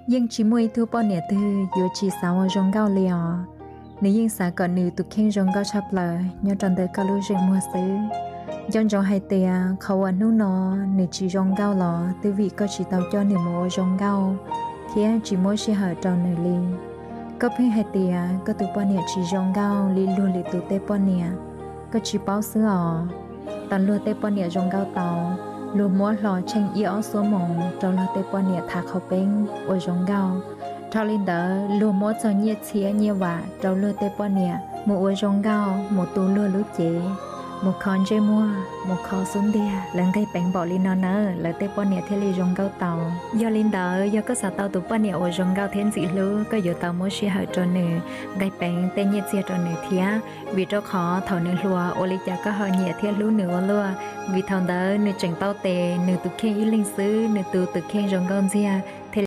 Yeej tsis muaj ib tug poj niam twg yuav tsis xav ua zoo nkauj li os. Nws yeej xav kom nws tus kheej zoo nkauj tshaj plaws nyob rau ntawm koj lub zeem muag xwb. Nco ntsoov hais tias qhov uas hnub no nws tsis zoo nkauj los twb vim koj tsis tau coj nws mus ua zoo nkauj thiab tsis muab sij hawm rau nws li. Koj pheej hais tias koj tus poj niam tsis zoo nkauj li luag lwm tus tej poj niam. Koj tsis paub xwb os. Tau luag tej poj niam zoo nkauj tau, luag muab hlo tsheej ib ob xuab moos rau luag tej poj niam thav qhov peeb ua zoo nkauj. Dhau li ntawd luag muab txog nyiaj txhiab nyiaj vam rau luag tej poj niam mus ua zoo nkauj, mus tu luag lub cev, mus kho ntsej muag, mus kho xub ntiag, lawv nqeg peev npaum li no nawb lawv tej poj niam thiaj li zoo nkauj tau. Yog li ntawd yog koj xav tau tus poj niam uas zoo nkauj thiab ntxim hlub, koj yuav tau muab sij hawm rau nws, nqeg peev tej nyiaj txiag rau nws thiab. Vim rau qhov thaum nws hluas ua li cas koj ho nyiam thiab hlub nws ua luaj, vim thaum ntawd nws tseem tau tes nws tus kheej ib leeg xwb, nws tus tus kheej zoo nkauj ntxiag,